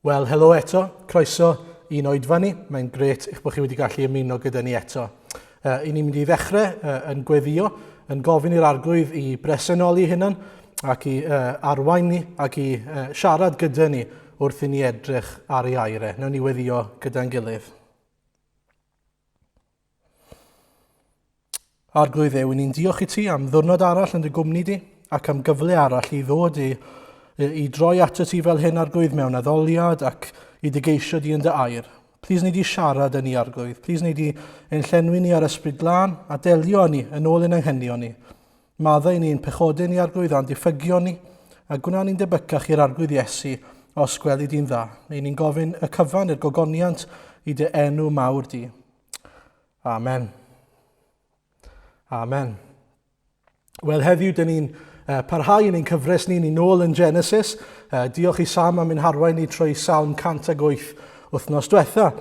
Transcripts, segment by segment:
Wel, helo eto, croeso i'n oedfa ni. Mae'n gret eich bod chi wedi gallu ymuno gyda ni eto. Uh, I ni'n mynd i ddechrau uh, yn gweddio, yn gofyn i'r arglwydd i bresenoli hunan ac i uh, arwain ni ac i uh, siarad gyda ni wrth i ni edrych ar ei air e. Nawn ni weddio gyda'n gilydd. Arglwydd Dduw, ni'n diolch i ti am ddwrnod arall yn dy gwmni di ac am gyfle arall i ddod i, i droi ato ti fel hyn, Arglwydd, mewn addoliad ac i dy geisio di yn dy air. Plis wnei di siarad â ni, Arglwydd. Plis wnei di ein llenwi ni ar ysbryd glân a delio â ni yn ôl ein anghenion ni. Maddau ni ein pechodau ni, Arglwydd, a'n diffygion ni, a gwna ni'n debycach i'r Arglwydd Iesu os gweli di'n dda. Neu ni'n gofyn y cyfan i'r gogoniant i dy enw mawr di. Amen. Amen. Wel, heddiw, dyn ni'n uh, parhau yn ein cyfres ni, ni'n nôl yn Genesis. Uh, diolch i Sam am ein harwain ni trwy Salm 108 wythnos diwetha.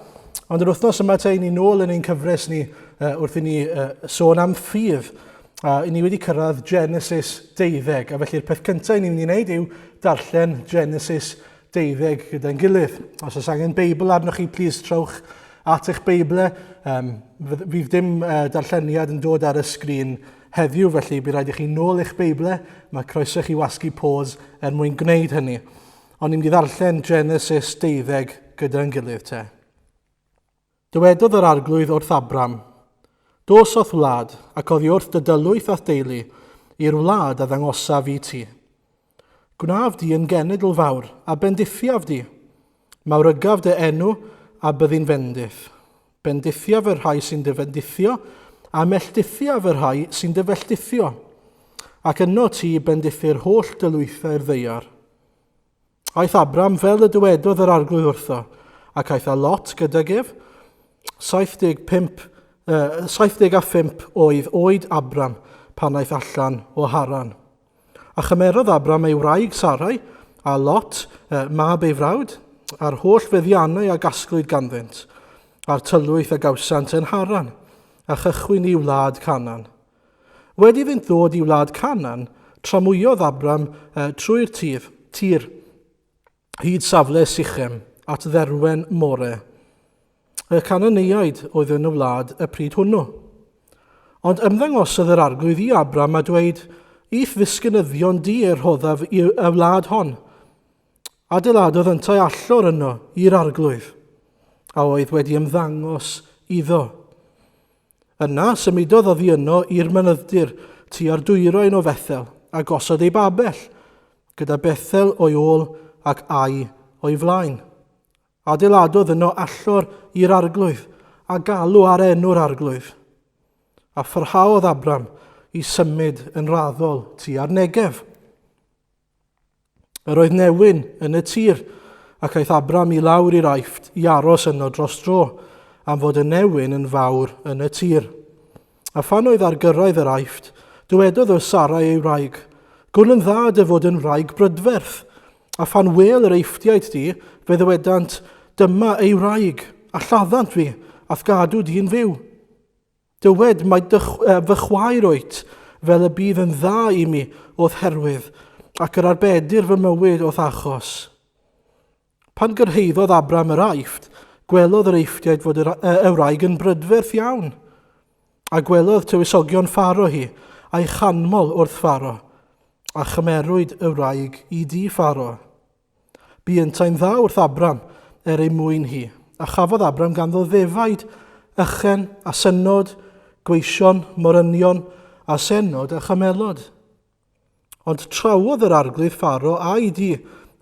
Ond yr wythnos yma te, ni'n nôl yn ein cyfres ni uh, wrth i ni uh, sôn am ffydd. Uh, ni wedi cyrraedd Genesis 12, a felly'r peth cyntaf ni'n mynd i wneud yw darllen Genesis deuddeg gyda'n gilydd. Os oes angen Beibl arnoch chi, plis trowch at eich Beible. Um, fydd dim uh, darlleniad yn dod ar y sgrin heddiw, felly bydd rhaid i chi nôl eich Beible. Mae croeso chi wasgu pause er mwyn gwneud hynny. Ond ni'n mynd i ddarllen Genesis deuddeg gyda'n gilydd te. Dywedodd yr Arglwydd wrth Abram, Dos o'th wlad, ac oddi wrth dy dylwyth a'th deulu, i'r wlad a ddangosaf i ti. Gwnaf di yn genedl fawr, a bendithiaf di. Mawrygaf dy enw, a byddi'n fendith. Bendithiaf y rhai sy'n dy fendithio, a melldithiaf y rhai sy'n dy felldithio. Ac yno ti bendithir holl dylwythau'r ddaear. Aeth Abram fel y dywedodd yr arglwydd wrtho, ac aeth â Lot gydag ef. 75, uh, 75 oedd oed Abram pan aeth allan o Haran. A chymerodd Abram ei wraig Sarai, a Lot, uh, mab ei frawd, a'r holl feddiannau a gasglwyd ganddynt, a'r tylwyth a gawsant yn Haran, a chychwyn i wlad Canaan. Wedi iddynt ddod i wlad Canaan, tramwyodd Abram trwy'r tir, tir, hyd safle Sichem, at dderwen More. Y Cananeaid oedd yn y wlad y pryd hwnnw. Ond ymddangosodd yr arglwydd i Abram a dweud, I'th ddisgynyddion di y rhoddaf y wlad hon. Adeiladodd yntau allor yno i'r arglwydd, a oedd wedi ymddangos iddo. Yna, symudodd oddi yno i'r mynydd-dir tua'r dwyrain o Fethel, a gosod ei babell, gyda Bethel o'i ôl ac Ai o'i flaen. Adeiladodd yno allor i'r arglwydd, a galw ar enw'r arglwydd. A pharhaodd Abram i symud yn raddol tua'r Negef. Yr oedd newyn yn y tir, ac aeth Abram i lawr i'r Aifft i aros yno dros dro, am fod y newyn yn fawr yn y tir. A phan oedd ar gyrraedd yr Aifft, dywedodd wrth Sarai ei wraig, Gwn yn dda dy fod yn wraig brydferth, a phan wêl yr Eifftiaid di, fe ddywedant, Dyma ei wraig, a lladdant fi, a'th gadw di'n fyw. Dywed mai dy, fy chwaer wyt, fel y bydd yn dda i mi o'th herwydd, ac yr arbedir fy mywyd o'th achos. Pan gyrhaeddodd Abram yr Aifft, gwelodd yr Eifftiaid fod yr, y wraig yn brydferth iawn. A gwelodd tywysogion Pharo hi, a'i chanmol wrth Pharo, a chymerwyd y wraig i dŷ Pharo. Bu yntau'n dda wrth Abram er ei mwyn hi, a chafodd Abram ganddo ddefaid, ychen, asynod, gweision, morynion, asennod a chamelod. Ond trawodd yr arglwydd Pharo a'i dŷ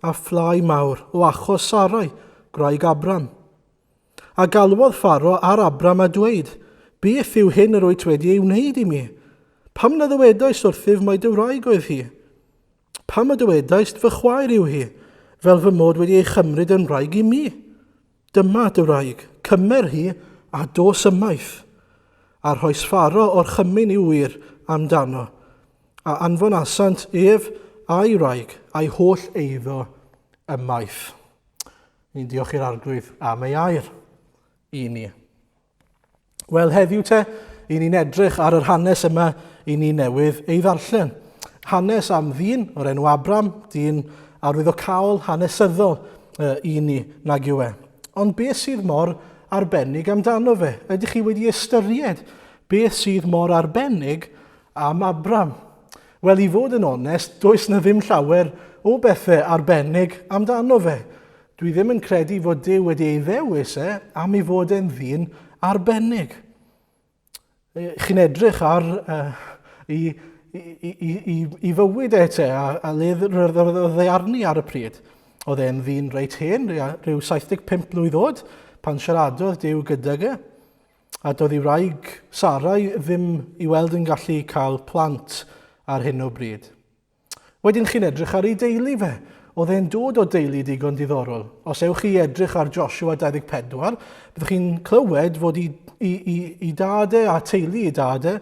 a phlâu mawr o achos Sarai, gwraig Abram. A galwodd Pharo ar Abram a dweud, Beth yw hyn yr wyt wedi ei wneud i mi? Pam na ddywedaist wrthyf mai dy wraig oedd hi? Pam y dywedaist, fy chwaer yw hi, fel fy mod wedi ei chymryd yn wraig i mi? Dyma dy wraig, cymer hi a dos ymaith. A rhoes Pharo orchymyn i'w ŵyr amdano, a anfonasant ef a'i wraig a'i holl eiddo ymaith. Ni'n diolch i'r Arglwydd am ei air i ni. Wel, heddiw te, i ni'n edrych ar yr hanes yma i ni newydd ei ddarllen. Hanes am ddyn o'r enw Abram, dyn arwyddocaol hanesyddol. i ni, nag yw e. Ond beth sydd mor arbennig amdano fe? Ydych chi wedi ystyried beth sydd mor arbennig am Abram? Wel, i fod yn onest, does na ddim llawer o bethau arbennig amdano fe. Dwi ddim yn credu fod Duw wedi ei ddewis e am ei fod e'n ddyn arbennig. Chi'n edrych ar uh, i, i, i, i, i fywyd e te, a, a le roedd e arni ar y pryd. Oedd e'n ddyn reit hen, rhyw 75 mlwydd oed, pan siaradodd Duw gydag e. A doedd ei wraig Sarai ddim i weld yn gallu cael plant ar hyn o bryd. Wedyn chi'n edrych ar ei deulu fe. Oedd e'n dod o deulu digon diddorol. Os ewch chi edrych ar Joshua 24, byddwch chi'n clywed fod i, i, i, i dad e a teulu i dad e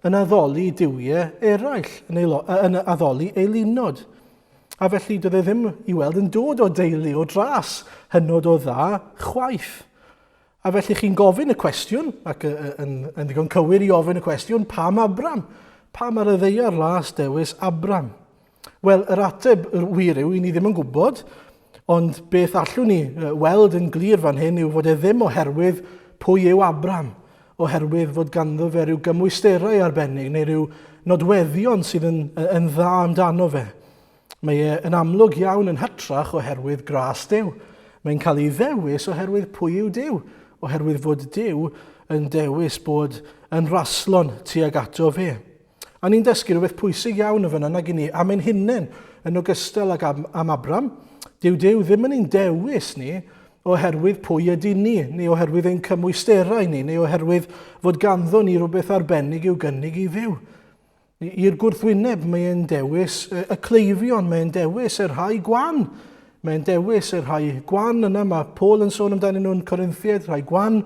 yn addoli duwiau eraill, yn, eilo, yn addoli eilunod. A felly doedd e ddim i weld yn dod o deulu o dras hynod o dda chwaith. A felly chi'n gofyn y cwestiwn, ac yn, yn ddigon cywir i ofyn y cwestiwn, pam Abram? Pam ar y ddeiar las dewis Abram? Wel, yr ateb wir yw, i ni ddim yn gwybod, ond beth allwn ni weld yn glir fan hyn yw fod e ddim oherwydd pwy yw Abram, oherwydd fod ganddo fe rhyw gymwysterau arbennig neu rhyw nodweddion sydd yn, yn dda amdano fe. Mae e yn amlwg iawn yn hytrach oherwydd gras Duw. Mae'n cael ei ddewis oherwydd pwy yw Duw, oherwydd fod Duw yn dewis bod yn raslon tuag ato fe. A ni'n dysgu rhywbeth pwysig iawn o fyna nag i ni am ein hunain yn ogystal ag am, am Abram. Dyw Duw ddim yn ein dewis ni oherwydd pwy ydy ni, neu oherwydd ein cymwysterau ni, neu oherwydd fod ganddo ni rhywbeth arbennig i'w gynnig i Dduw. I'r gwrthwyneb, mae e'n dewis y cleifion, mae e'n dewis y rhai gwan. Mae'n dewis y rhai gwan yna, mae Paul yn sôn amdanyn nhw'n Corinthiaid, rhai gwan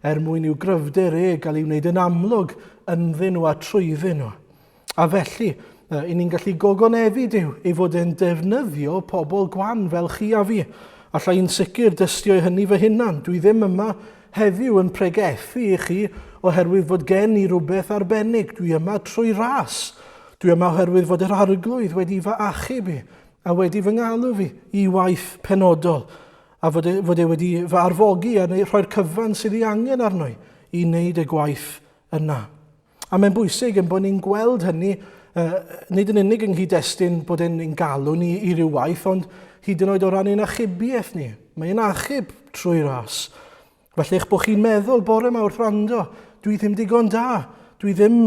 er mwyn i'w gryfder e gael ei wneud yn amlwg ynddyn nhw a trwyddyn nhw. A felly, i ni'n gallu gogoneddu Duw ei fod e'n defnyddio pobl gwan fel chi a fi. Alla i'n sicr dystio i hynny fy hunan. Dwi ddim yma heddiw yn pregethu i chi oherwydd fod gen i rywbeth arbennig. Dwi yma trwy ras. Dwi yma oherwydd fod yr arglwydd wedi fy achub i a wedi fy ngalw fi i waith penodol a fod e, fod e wedi fy arfogi a rhoi'r cyfan sydd ei angen arno i i wneud y gwaith yna. A mae'n bwysig yn bod ni'n gweld hynny, uh, nid yn unig yng nghyd-destun bod e'n ein galw ni i ryw waith, ond hyd yn oed o ran ein achubiaeth ni. Mae'n achub trwy ras. Felly eich bod chi'n meddwl bore yma wrth rando, dwi ddim digon da, dwi ddim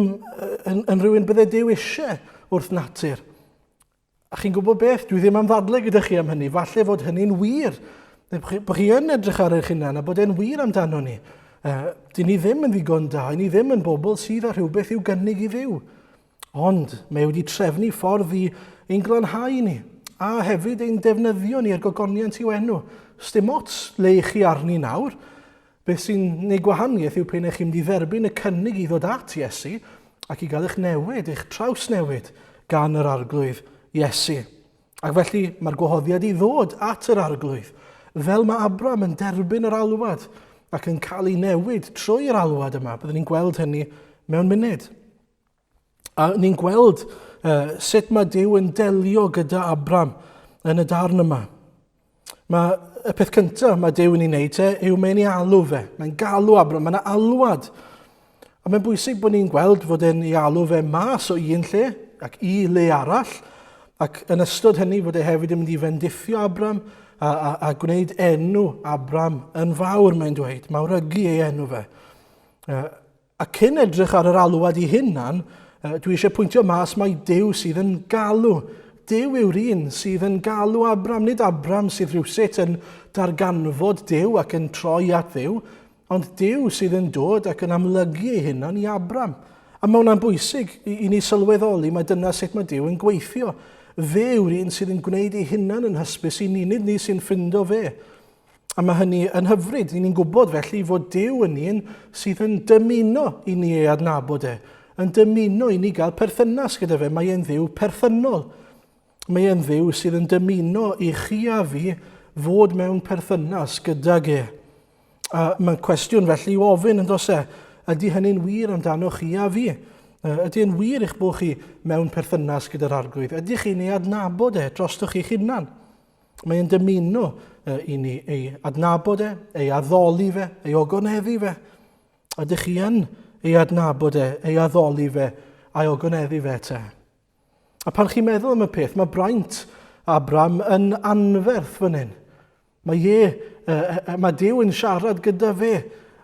yn, yn rhywun bydde Duw eisiau wrth natur. A chi'n gwybod beth? Dwi ddim am ddadle gyda chi am hynny. Falle fod hynny'n wir. Bod chi yn edrych ar eich hunan a bod e'n wir amdano ni. Uh, dyn ni ddim yn ddigon da, ni ddim yn bobl sydd â rhywbeth i'w gynnig i Dduw. Ond mae wedi trefnu ffordd i ein glanhau ni, a hefyd ein defnyddio ni er gogoniant i'w enw. Sdim ots le i chi arni nawr. Beth sy'n gwneud gwahaniaeth yw pe chi'n mynd i dderbyn y cynnig i ddod at Iesu ac i gael eich newid, eich trawsnewid gan yr Arglwydd Iesu. Ac felly mae'r gwahoddiad i ddod at yr Arglwydd, fel mae Abram yn derbyn yr alwad ac yn cael ei newid trwy'r alwad yma. Byddwn ni'n gweld hynny mewn munud. A ni'n gweld uh, sut mae Duw yn delio gyda Abram yn y darn yma. Mae y peth cyntaf mae Duw yn ei wneud te yw mae'n ei alw fe. Mae'n galw Abram, mae'n alwad. A mae'n bwysig bod ni'n gweld fod e'n ei alw fe mas o un lle ac i le arall. Ac yn ystod hynny fod e hefyd yn mynd i fendithio Abram a, a, a gwneud enw Abram yn fawr, mae'n dweud. Mawrygu ei enw fe. A cyn edrych ar yr alwad i hunan, dwi eisiau pwyntio mas mai Duw sydd yn galw. Duw yw'r un sydd yn galw Abram, nid Abram sydd rhywsut yn darganfod Duw ac yn troi at Dduw, ond Duw sydd yn dod ac yn amlygu ei hunan i Abram. A mae hwnna'n bwysig i, i ni sylweddoli mae dyna sut mae Duw yn gweithio. Fe yw'r un sydd yn gwneud ei hunan yn hysbys i ni, nid ni sy'n ffindo fe. A mae hynny yn hyfryd. Ni'n gwybod felly fod Duw yn un sydd yn dymuno i ni ei adnabod e, yn dymuno i ni gael perthynas gyda fe. Mae e'n Dduw perthynol. Mae e'n Dduw sydd yn dymuno i chi a fi fod mewn perthynas gydag e. A mae'n cwestiwn felly i'w ofyn yn dos e, ydy hynny'n wir amdano chi a fi? Ydy e'n wir eich bod chi mewn perthynas gyda'r arglwydd? Ydych chi'n ei adnabod e drostoch chi'ch hunan? Mae e'n dymuno i ni ei adnabod e, ei addoli fe, ei ogoneddu fe. Ydych chi yn ei adnabod e, ei addoli fe, a'i ogoneddu fe te? A pan chi'n meddwl am y peth, mae braint Abram yn anferth fan hyn. Mae e, mae Duw yn siarad gyda fe,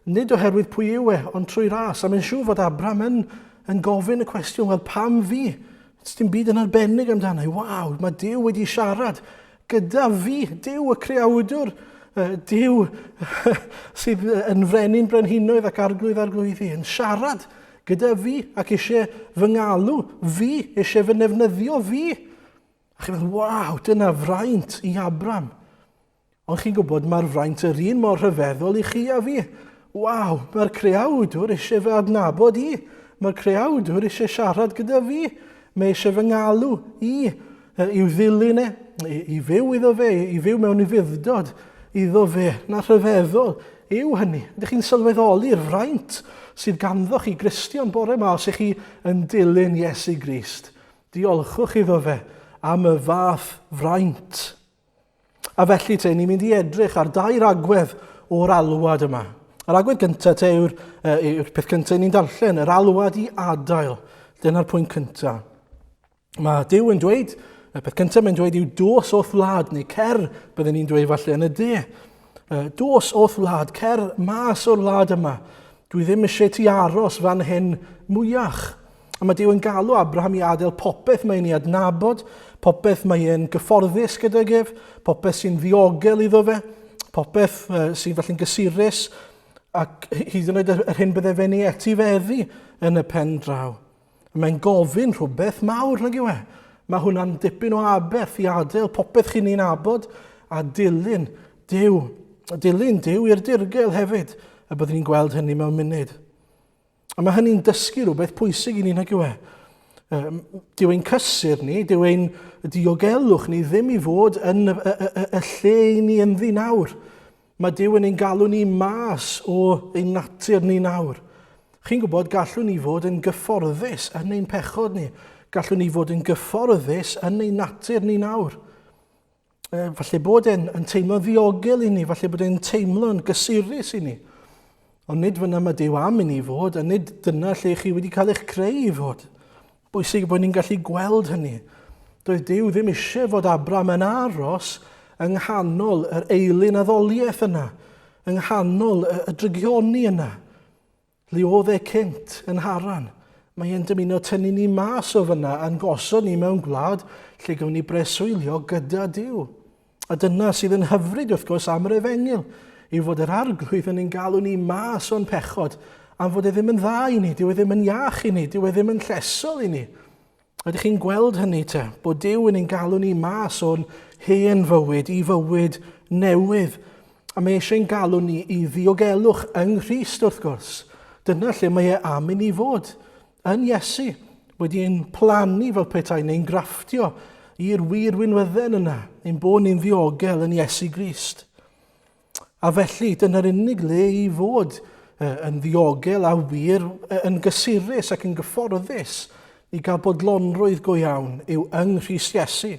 nid oherwydd pwy yw e, ond trwy ras. A mae'n siŵr fod Abram yn, yn gofyn y cwestiwn, wel pam fi? Dim byd yn arbennig amdano. Waw, mae Duw wedi siarad gyda fi, Duw y creawdwr, Duw sydd yn frenin brenhinoedd ac arglwydd arglwyddi, yn siarad gyda fi ac eisiau fy ngalw fi, eisiau fy nefnyddio fi. A chi'n meddwl, waw, dyna fraint i Abram. Ond chi'n gwybod, mae'r fraint yr un mor rhyfeddol i chi a fi. Waw, mae'r creawdwr eisiau fy adnabod i. Mae'r creawdwr eisiau siarad gyda fi. Mae eisiau fy ngalw i, i'w ddilyn e, i, i fyw iddo fe, i fyw mewn ufudd-dod iddo fe. Na rhyfeddol yw hynny. Ydych chi'n sylweddoli'r fraint sydd ganddo chi Gristion bore yma os ych chi yn dilyn Iesu Grist? Diolchwch iddo fe am y fath fraint. A felly te, ni'n mynd i edrych ar dair agwedd o'r alwad yma. Yr agwedd gyntaf te yw'r, yw'r peth cyntaf ni'n darllen, yr alwad i adael. Dyna'r pwynt cyntaf. Mae Duw yn dweud, y peth cyntaf mae'n dweud yw dos o'th wlad, neu cer, byddwn ni'n dweud falle yn y de. Dos o'th wlad, cer mas o'r wlad yma. Dwi ddim eisiau ti aros fan hyn mwyach. A mae Duw yn galw Abraham i adael popeth mae'n ei adnabod, popeth mae e'n gyfforddus gydag ef, popeth sy'n ddiogel iddo fe, popeth sy'n falle'n gysurus, ac hyd yn oed yr hyn bydde fe'n ei etifeddu yn y pen draw. Mae'n gofyn rhywbeth mawr, nag yw e? Mae hwnna'n dipyn o aberth i adael popeth chi'n ei nabod a dilyn Duw. Dilyn Duw i'r dirgel hefyd, a byddwn ni'n gweld hynny mewn munud. A mae hynny'n dysgu rhywbeth pwysig i ni, nag yw e? Dyw ein cysur ni, dyw ein diogelwch ni ddim i fod yn y, y, y, y lle i ni ynddi nawr. Mae Duw yn ein galw ni mas o ein natur ni nawr. Chi'n gwybod, gallwn ni fod yn gyfforddus yn ein pechod ni. Gallwn ni fod yn gyfforddus yn ein natur ni nawr. Falle bod e'n yn teimlo'n ddiogel i ni, falle bod e'n teimlo'n gysurus i ni. Ond nid fyna mae Duw am i ni fod, a nid dyna lle chi wedi cael eich creu i fod. Bwysig bod ni'n gallu gweld hynny. Doedd Duw ddim eisiau fod Abram yn aros yng nghanol yr eilun addoliaeth yna, yng nghanol y, y drygioni yna. Le oedd e cynt, yn Haran. Mae e'n dymuno tynnu ni mas o fyna a'n gosod ni mewn gwlad lle gawn ni breswylio gyda Duw. A dyna sydd yn hyfryd, wrth gwrs, am yr efengyl, yw fod yr arglwydd yn ein galw ni mas o'n pechod, am fod e ddim yn dda i ni, dyw e ddim yn iach i ni, dyw e ddim yn llesol i ni. Ydych chi'n gweld hynny te? Bod Duw yn ein galw ni mas o'n hen fywyd i fywyd newydd. A mae eisiau'n galw ni i ddiogelwch yng Nghrist wrth gwrs. Dyna lle mae e am i ni fod. Yn Iesu, wedi ein plannu fel petai neu'n grafftio i'r wir winwydden yna, ein bod ni'n ddiogel yn Iesu Grist. A felly, dyna'r unig le i fod yn ddiogel a wir yn gysurus ac yn gyfforddus i gael bodlonrwydd go iawn yw yng Nghrist Iesu.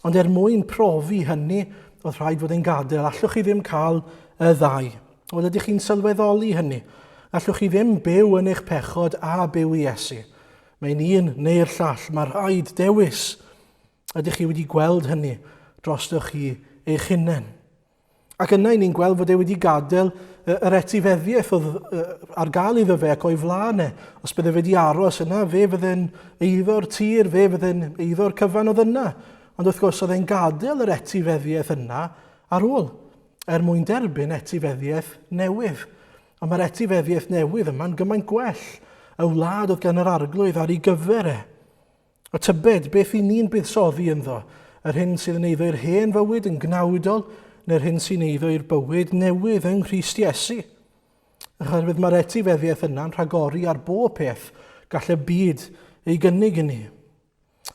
Ond er mwyn profi hynny, oedd rhaid fod e'n gadael. Allwch chi ddim cael y ddau. Wel, ydych chi'n sylweddoli hynny? Allwch chi ddim byw yn eich pechod a byw i Iesu. Mae'n un neu'r llall. Mae rhaid dewis. Ydych chi wedi gweld hynny drostoch chi eich hunain? Ac yna i ni'n gweld fod e wedi gadael yr etifeddiaeth oedd ar gael iddo fe ac o'i flaen e. Os bydde fe wedi aros yna, fe fydde'n eiddo'r tir, fe fydde'n eiddo'r cyfan oedd yna. Ond wrth gwrs, oedd e'n gadael yr etifeddiaeth yna ar ôl, er mwyn derbyn etifeddiaeth newydd. A mae'r etifeddiaeth newydd yma'n gymaint gwell. Y wlad oedd gan yr arglwydd ar ei gyfer e. A tybed, beth i ni'n buddsoddi ynddo? Yr hyn sydd yn eiddo i'r hen fywyd yn gnawdol, neu'r hyn sy'n eiddo i'r bywyd newydd yng Nghrist Iesu? Oherwydd mae'r etifeddiaeth yna'n rhagori ar bob peth gall y byd ei gynnig i ni.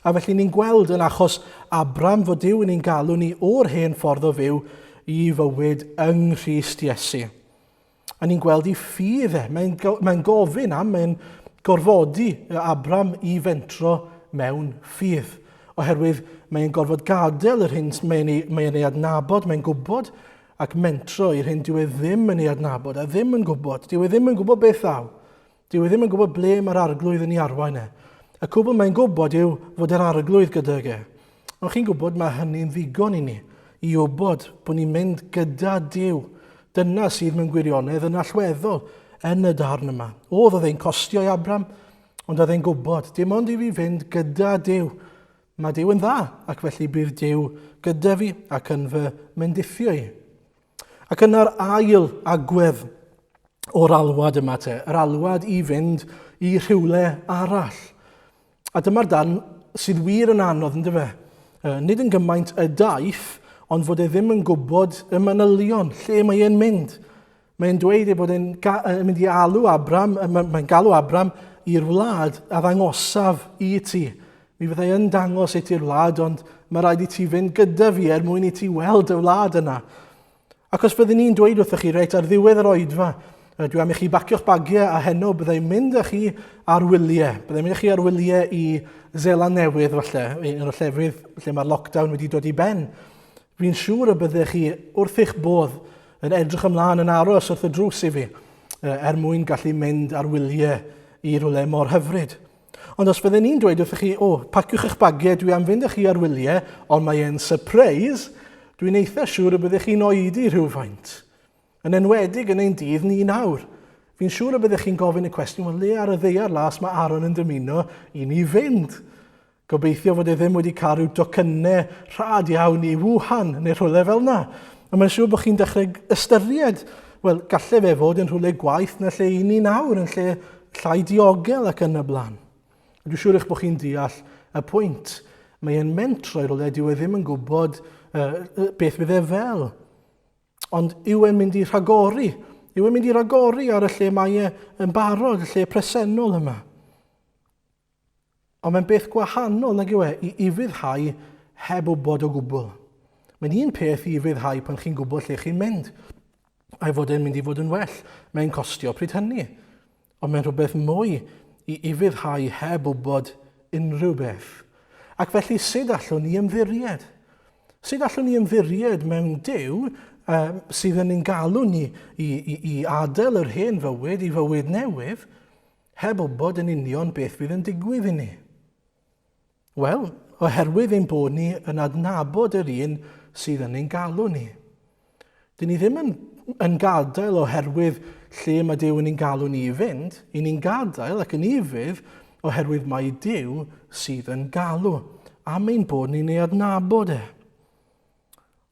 A felly ni'n gweld yn achos Abram fod Duw yn ein galw ni o'r hen ffordd o fyw i fywyd yng Nghrist Iesu. A ni'n gweld ei ffydd e. Mae'n mae gofyn am, mae'n gorfodi Abram i fentro mewn ffydd. Oherwydd mae'n gorfod gadael yr hyn mae'n ei, mae ei adnabod, mae'n gwybod, ac mentro i'r hyn dyw e ddim yn ei adnabod a ddim yn gwybod. Dyw e ddim yn gwybod beth ddaw. Dyw e ddim yn gwybod ble mae'r arglwydd yn ei arwain e. Y cwbl mae'n gwybod yw fod yr arglwydd gydag e. Ond chi'n gwybod mae hynny'n ddigon i ni, i wybod bod ni'n mynd gyda Duw. Dyna sydd mewn gwirionedd yn allweddol yn y darn yma. Oedd oedd e'n costio i Abram, ond oedd e'n gwybod, dim ond i fi fynd gyda Duw. Mae Duw yn dda, ac felly bydd Duw gyda fi ac yn fy mendithio i. Ac yna'r ail agwedd o'r alwad yma te, yr alwad i fynd i rhywle arall. A dyma'r dan sydd wir yn anodd, ynddo fe? Nid yn gymaint y daith, ond fod e ddim yn gwybod y manylion, lle mae e'n mynd. Mae'n dweud ei bod e'n mynd i alw Abram, mae'n galw Abram i'r wlad a ddangosaf i ti. Mi fyddai yn dangos i ti'r wlad, ond mae rhaid i ti fynd gyda fi er mwyn i ti weld y wlad yna. Ac os byddwn ni'n dweud wrthych chi, reit, ar ddiwedd yr oedfa, dwi am i chi bacio'ch bagiau a heno byddai'n mynd â chi ar wyliau. Byddai'n mynd â chi ar wyliau i Zeland Newydd falle, un o'r llefydd lle mae'r lockdown wedi dod i ben. Fi'n siŵr y byddech chi wrth eich bodd yn edrych ymlaen yn aros wrth y drws i fi er mwyn gallu mynd ar wyliau i rywle mor hyfryd. Ond os fydden ni'n dweud wrthych chi, o, paciwch eich bagiau, dwi am fynd â chi ar wyliau, ond mae e'n surprise, dwi'n eitha siŵr y byddech chi'n oedi rhywfaint. Yn enwedig yn ein dydd ni nawr. Fi'n siŵr y byddech chi'n gofyn y cwestiwn, wel, le ar y ddaear las mae Aaron yn dymuno i ni fynd? Gobeithio fod e ddim wedi cael rhyw docynnau rhad iawn i Wuhan neu rhywle fel yna. A mae'n siŵr bod chi'n dechrau ystyried, wel, gallai fe fod yn rhywle gwaith na lle i ni nawr, yn lle llai diogel ac yn y blaen. A dwi'n siŵr eich bod chi'n deall y pwynt. Mae e'n mentro i rywle dyw e ddim yn gwybod uh, beth fydd e fel. Ond yw e'n mynd i rhagori? Yw e'n mynd i ragori ar y lle mae e yn barod, y lle presennol yma? Ond mae'n beth gwahanol, nag yw e, i ufuddhau heb wybod o gwbl. Mae'n un peth i ufuddhau pan chi'n gwybod lle chi'n mynd, a'i fod e'n mynd i fod yn well. Mae'n costio pryd hynny. Ond mae'n rhywbeth mwy i ufuddhau heb wybod unrhyw beth. Ac felly sut allwn ni ymddiried? Sut allwn ni ymddiried mewn Duw um, sydd yn ein galw ni i, i, i adael yr hen fywyd i fywyd newydd, heb wybod yn union beth fydd yn digwydd i ni? Wel, oherwydd ein bod ni yn adnabod yr un sydd yn ein galw ni. Dyn ni ddim yn, yn gadael oherwydd lle mae Duw yn ein galw ni i fynd, i ni'n gadael ac yn ufudd oherwydd mai Duw sydd yn galw, am ein bod ni'n ei adnabod e.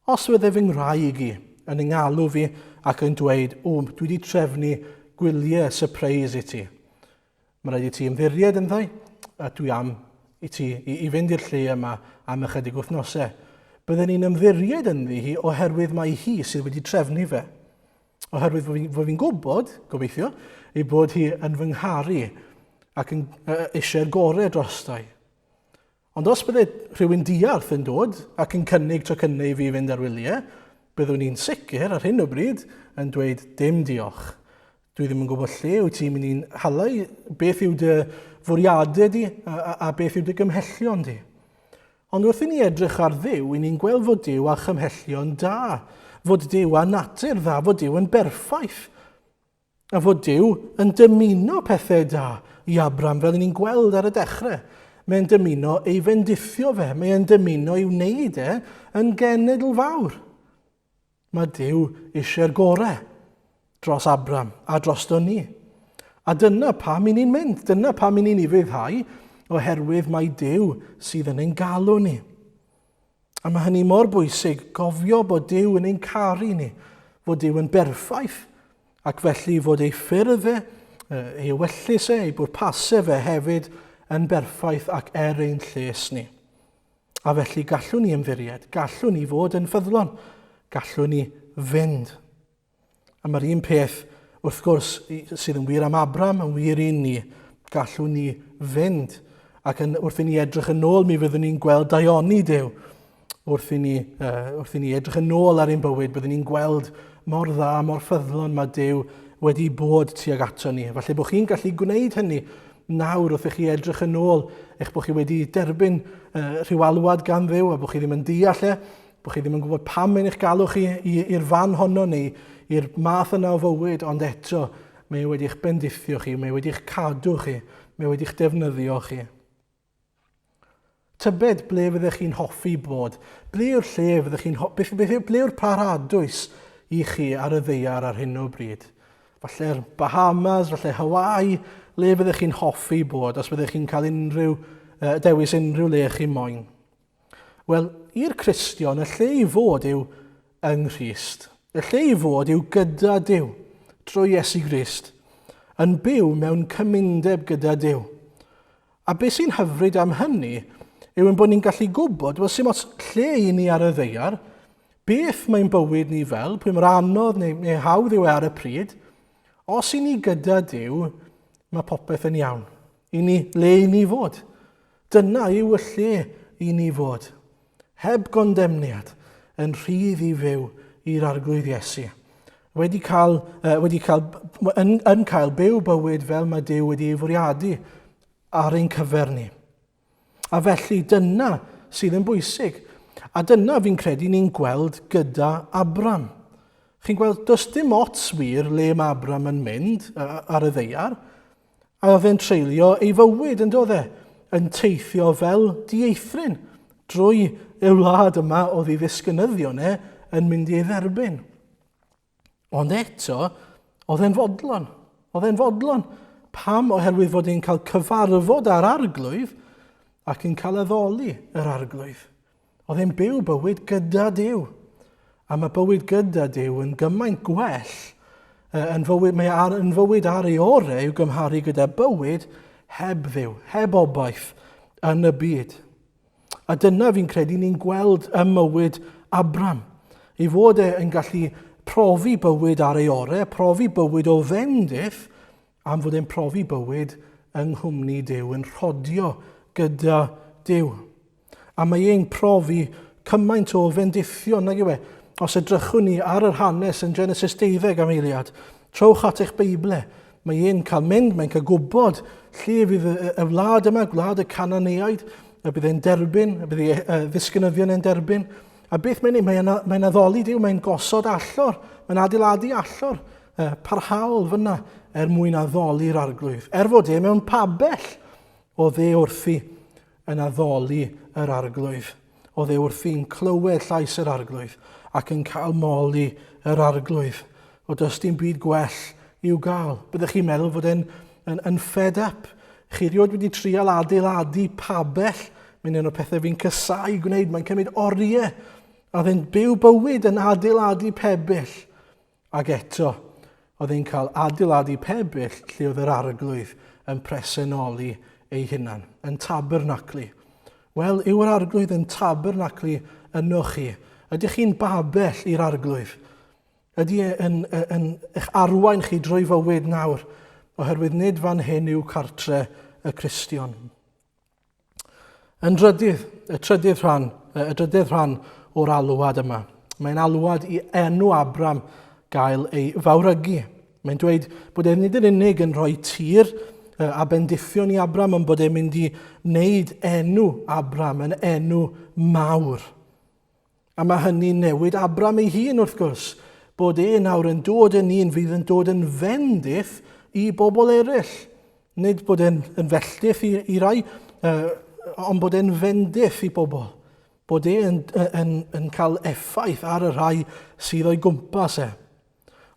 Os fydde fy ngwraig i yn yng ngalw fi ac yn dweud, o, dwi wedi trefnu gwyliau surprise i ti. Mae rhaid i ti ymddiried ynddo, a dwi am i ti i, i fynd i'r lle yma am ychydig wythnosau. Bydden ni'n ymddiried ynddi hi oherwydd mai hi sydd wedi trefnu fe. Oherwydd fod fi'n fi gwybod, gobeithio, ei bod hi yn fy ngharu ac yn uh, eisiau'r gorau drostai. Ond os bydde rhywun diarth yn dod ac yn cynnig tocynnau i fi fynd ar wyliau, byddwn i'n sicr ar hyn o bryd yn dweud dim diolch. Dwi ddim yn gwybod lle wyt ti'n mynd i'n hala i, beth yw dy fwriadau di a, a, a beth yw dy gymhellion di. Ond wrth i ni edrych ar Dduw, i ni'n gweld fod Duw â chymhellion da, fod Duw â natur dda, fod Duw yn berffaith. A fod Duw yn dymuno pethau da i Abram, fel ni'n gweld ar y dechrau. Mae'n dymuno ei fendithio fe, mae'n dymuno ei wneud e yn genedl fawr. Mae Duw eisiau'r gorau dros Abram a drosto ni. A dyna pam i ni'n mynd, dyna pam i ni'n ufuddhau, oherwydd mae Duw sydd yn ein galw ni. A mae hynny mor bwysig, gofio bod Duw yn ein caru ni, fod Duw yn berffaith, ac felly fod ei ffyrdd e, ei ewyllys e, ei bwrpasau fe hefyd yn berffaith ac er ein lles ni. A felly gallwn ni ymddiried, gallwn ni fod yn ffyddlon, gallwn ni fynd. A mae'r un peth, wrth gwrs, sydd yn wir am Abram, yn wir i ni. Gallwn ni fynd. Ac yn, wrth i ni edrych yn ôl, mi fyddwn ni'n gweld daioni Duw. Wrth i ni, uh, wrth i ni edrych yn ôl ar ein bywyd, byddwn ni'n gweld mor dda, mor ffyddlon mae Duw wedi bod tuag ato ni. Falle bod chi'n gallu gwneud hynny nawr wrth i chi edrych yn ôl eich bod chi wedi derbyn uh, rhyw alwad gan Dduw a bod chi ddim yn deall e, bod chi ddim yn gwybod pam mae'n eich galw chi i'r fan honno neu i'r math yna o fywyd, ond eto mae e wedi eich bendithio chi, mae e wedi eich cadw chi, mae e wedi eich defnyddio chi. Tybed ble fyddech chi'n hoffi bod? Ble yw'r lle fyddech chi'n beth, beth, ble yw'r paradwys i chi ar y ddaear ar hyn o bryd? Falle'r Bahamas, falle Hawaii, le fyddech chi'n hoffi bod os fyddech chi'n cael unrhyw, uh, dewis unrhyw le chi moyn? Wel, i'r Cristion, y lle i fod yw yng Nghrist. Y lle i fod yw gyda Duw, drwy Iesu Grist, yn byw mewn cymundeb gyda Duw. A beth sy'n hyfryd am hynny yw ein bod ni'n gallu gwybod, wel, sy'n ots lle i ni ar y ddeiar, beth mae'n bywyd ni fel, pwy mor anodd neu, neu hawdd yw e ar y pryd, os i ni gyda Duw, mae popeth yn iawn. I ni, le i ni fod. Dyna yw y lle i ni fod. Heb gondemniad, yn rhydd i fyw i'r Arglwydd Iesu. Wedi cael, uh, wedi cael, yn, yn cael byw bywyd fel mae Duw wedi ei fwriadu ar ein cyfer ni. A felly dyna sydd yn bwysig. A dyna fi'n credu ni'n gweld gyda Abram. Chi'n gweld, does dim ots wir le mae Abram yn mynd ar y ddeiar. A oedd e'n treulio ei fywyd, yn doedd e, yn teithio fel dieithryn drwy y wlad yma oedd ei ddisgynyddion e yn mynd i ei dderbyn. Ond eto, oedd e'n fodlon. Oedd e'n fodlon. Pam? Oherwydd fod e'n cael cyfarfod â'r arglwydd ac yn cael addoli yr arglwydd. Oedd e'n byw bywyd gyda Duw. A mae bywyd gyda Duw yn gymaint gwell yn fywyd, mae ar, yn fywyd ar ei orau i'w gymharu gyda bywyd heb Dduw, heb obaith yn y byd. A dyna fi'n credu ni'n gweld ym mywyd Abram. Ei fod e yn gallu profi bywyd ar ei orau, profi bywyd o fendith, am fod e'n profi bywyd yng nghwmni Duw, yn rhodio gyda Duw. A mae e'n profi cymaint o fendithion, nag yw e? Os edrychwn ni ar yr hanes yn Genesis 12 am eiliad, trowch at eich Beible. Mae e'n cael mynd, mae'n cael gwybod lle fydd y, y wlad yma, gwlad y Cananeaid, y bydd e'n derbyn, y bydd ei ddisgynyddion e'n derbyn. A beth mae'n ei, mae'n mae addoli Duw, mae'n gosod allor, mae'n adeiladu allor parhaol fyna er mwyn addoli'r arglwydd. Er fod e mewn pabell o dde wrthi yn addoli yr arglwydd. Oedd e wrthi'n clywed llais yr arglwydd ac yn cael moli yr arglwydd. O does dim byd gwell i'w gael. Byddech chi'n meddwl fod e'n yn, yn fed up. Chi rioed wedi trial adeiladu pabell. Mae'n un o'r pethau fi'n cysau gwneud. Mae'n cymryd oriau. A oedd e'n byw bywyd yn adeiladu pebyll. Ac eto, oedd e'n cael adeiladu pebyll lle oedd yr arglwydd yn presenoli ei hunan, yn tabernaclu. Wel, yw yr arglwydd yn tabernaclu yno chi? Ydych chi'n babell i'r arglwydd? Ydy e yn, yn, yn eich arwain chi drwy fywyd nawr? Oherwydd nid fan hyn yw cartre y Cristion. Yn drydydd, y trydydd rhan, y drydydd rhan o'r alwad yma. Mae'n alwad i enw Abram gael ei fawrygu. Mae'n dweud bod e nid yn unig yn rhoi tir a bendithion i Abram, ond bod e'n mynd i wneud enw Abram yn enw mawr. A mae hynny'n newid Abram ei hun, wrth gwrs, bod e nawr yn dod yn un fydd yn dod yn fendith i bobl eraill. Nid bod e'n yn felltith i, i rai, uh, ond bod e'n fendith i bobl. Bod e'n yn, yn, yn cael effaith ar y rhai sydd o'i gwmpas e.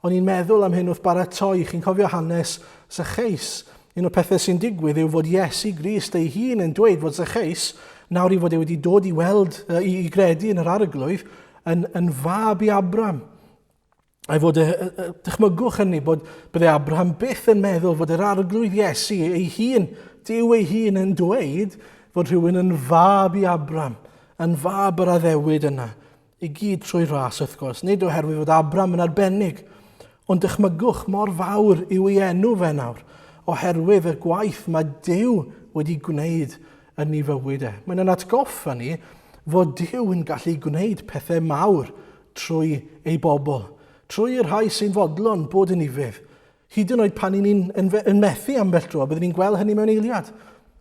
O'n i'n meddwl am hyn wrth baratoi. Chi'n cofio hanes Zacchaeus? Un o'r pethau sy'n digwydd yw fod Iesu Grist ei hun yn dweud fod Zacchaeus, nawr i fod e wedi dod i weld, i, i gredu yn yr arglwydd, yn, yn fab i Abram. A'i fod e, dychmygwch hynny, bod bydde Abraham byth yn meddwl fod yr arglwydd Iesu ei hun, Duw ei hun yn dweud fod rhywun yn fab i Abram, yn fab yr addewid yna. I gyd trwy ras, wrth gwrs, nid oherwydd fod Abram yn arbennig, ond dychmygwch mor fawr yw ei enw fe nawr, oherwydd y gwaith mae Duw wedi gwneud yn ei fywyd e. Mae'n yn atgoffa ni fod Duw yn gallu gwneud pethau mawr trwy ei bobl, trwy y rhai sy'n fodlon bod yn ufudd. Hyd yn oed pan ni'n yn, yn methu ambell dro, byddwn ni'n gweld hynny mewn eiliad.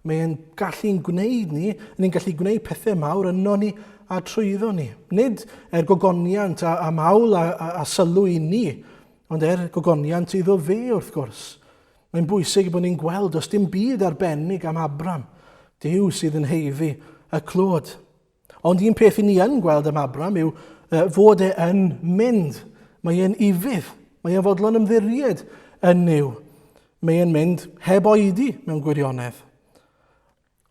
Mae e'n gallu'n gwneud ni, ni'n gallu gwneud pethau mawr yno ni a trwyddo ni. Nid er gogoniant a, a mawl a, a, a sylw i ni, ond er gogoniant iddo fe wrth gwrs. Mae'n bwysig bod ni'n gweld does dim byd arbennig am Abram. Duw sydd yn heiddi y clod. Ond un peth i ni yn gweld am Abram yw fod e yn mynd. Mae e'n ufudd. Mae e'n fodlon ymddiried yn Nuw. Mae e'n mynd heb oedi mewn gwirionedd.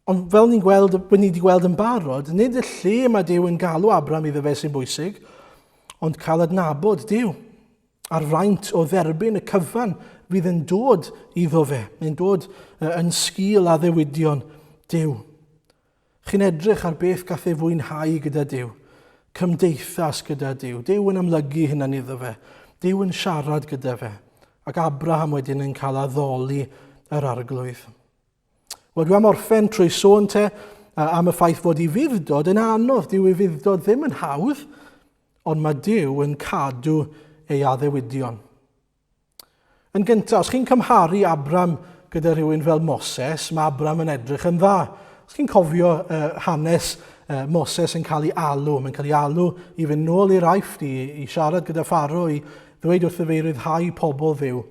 Ond fel ni'n gweld, bod ni wedi gweld yn barod, nid y lle mae Duw yn galw Abram iddo fe sy'n bwysig, ond cael adnabod Duw a'r fraint o dderbyn y cyfan fydd yn dod iddo fe. Mae'n dod yn sgil addewidion Duw. Chi'n edrych ar beth gath ei fwynhau gyda Duw, cymdeithas gyda Duw, Duw yn amlygu hunan iddo fe, Duw yn siarad gyda fe, ac Abraham wedyn yn cael addoli yr arglwydd. Wel, dwi am orffen trwy sôn te am y ffaith fod i fuddod yn anodd. Dyw i fuddod ddim yn hawdd, ond mae Duw yn cadw ei addewidion. Yn gyntaf, os chi'n cymharu Abram gyda rhywun fel Moses, mae Abram yn edrych yn dda. Os chi'n cofio uh, hanes uh, Moses yn cael ei alw, mae'n cael ei alw i fynd nôl i'r Aifft, i, i siarad gyda Pharo, i ddweud wrtho fe i ryddhau pobl ddiw.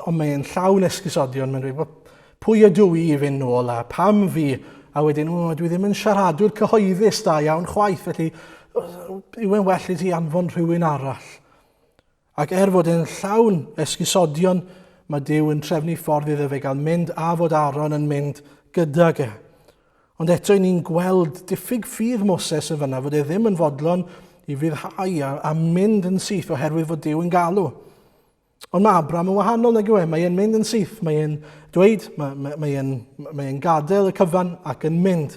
Ond mae'n llawn esgusodion, mae'n dweud, pwy ydw i i fynd nôl a pam fi? A wedyn, o, dwi ddim yn siaradwr cyhoeddus da iawn chwaith, felly yw e'n well i ti anfon rhywun arall. Ac er fod e'n llawn esgusodion, mae Duw yn trefnu ffordd iddo fe gael mynd a fod Aaron yn mynd gydag e. Ond eto i ni'n gweld diffyg ffydd Moses yn fyna, fod e ddim yn fodlon i fyddhau a, a mynd yn syth oherwydd fod Duw yn galw. Ond mae Abraham yn wahanol nag yw e, mae e'n mynd yn syth, mae e'n dweud, mae, mae, mae e'n mae e'n gadael y cyfan ac yn mynd.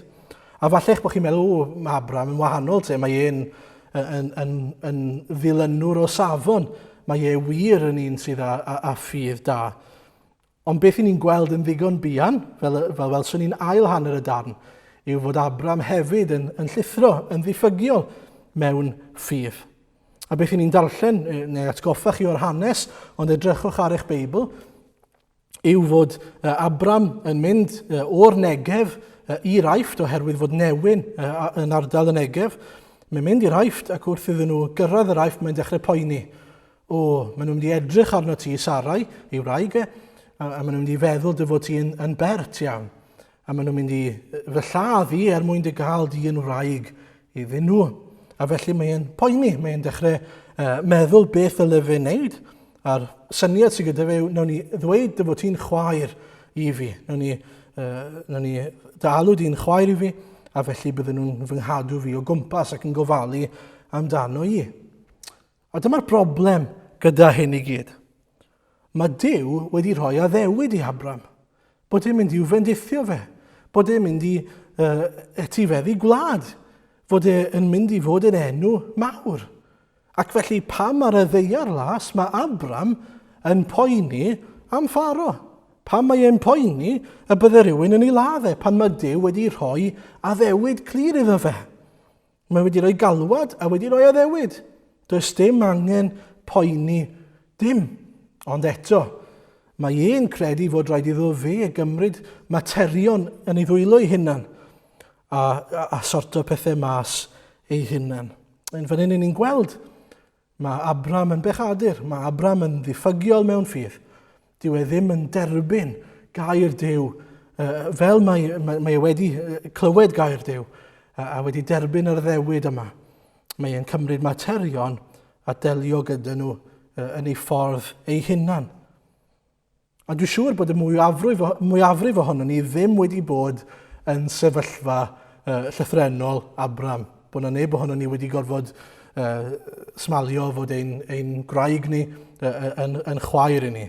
A falle eich bod chi'n meddwl, o, mae Abraham yn wahanol te, mae e'n yn, yn, yn ddilynwr o safon. Mae e wir yn un sydd â, â, â ffydd da. Ond beth i ni'n gweld yn ddigon buan, fel, fel welswn ni'n ail hanner y darn, yw fod Abram hefyd yn, yn llithro, yn ddiffygiol mewn ffydd. A beth i ni'n darllen, neu atgoffa chi o'r hanes, ond edrychwch ar eich Beibl, yw fod Abram yn mynd o'r Negev i'r Aifft oherwydd fod newyn yn ardal y Negev. Mae'n mynd i'r Aifft ac wrth iddyn nhw gyrraedd yr Aifft mae'n dechrau poeni. O, maen nhw'n mynd i edrych arno ti, Sarai, ei wraig e, a, a maen nhw'n mynd i feddwl dy fod ti yn, yn bert iawn. A maen nhw'n mynd i fy lladd i er mwyn dy gael di yn wraig iddyn nhw. A felly mae'n poeni, mae'n dechrau uh, meddwl beth ddyle fe wneud. A'r syniad sydd gyda fe yw, nawn ni ddweud dy fod ti'n chwaer i fi. Nawn ni, uh, nawn ni dy alw di'n chwaer i fi, a felly bydden nhw'n fy nghadw fi o gwmpas ac yn gofalu amdano i. A dyma'r broblem gyda hyn i gyd. Mae Duw wedi rhoi addewid i Abram bod e'n mynd i'w fendithio fe, bod e'n mynd i uh, etifeddu gwlad, fod e'n mynd i fod yn enw mawr. Ac felly pam ar y ddeiar las mae Abram yn poeni am Pharo? Pam mae e'n poeni y bydde rhywun yn ei ladd e pan mae Duw wedi rhoi addewid clir iddo fe? Mae wedi rhoi galwad a wedi rhoi addewid. Does dim angen poeni dim. Ond eto, mae e'n credu fod rhaid iddo fe gymryd materion yn ei ddwylo ei hunan a, a, a sorto pethau mas ei hunan. Yn fan hyn ni'n gweld Mae Abram yn bechadur, mae Abram yn ddiffygiol mewn ffydd. Dyw e ddim yn derbyn gair Duw fel mae, mae, mae e wedi clywed gair Duw a wedi derbyn yr addewid yma. Mae e'n cymryd materion a delio gyda nhw yn ei ffordd ei hunan. A dwi'n siŵr bod y mwyafrif, mwyafrif ohonon ni ddim wedi bod yn sefyllfa uh, llythrennol Abram. Bod na neb ohonon ni wedi gorfod uh, smalio fod ein, ein gwraig ni uh, yn, yn chwaer i ni.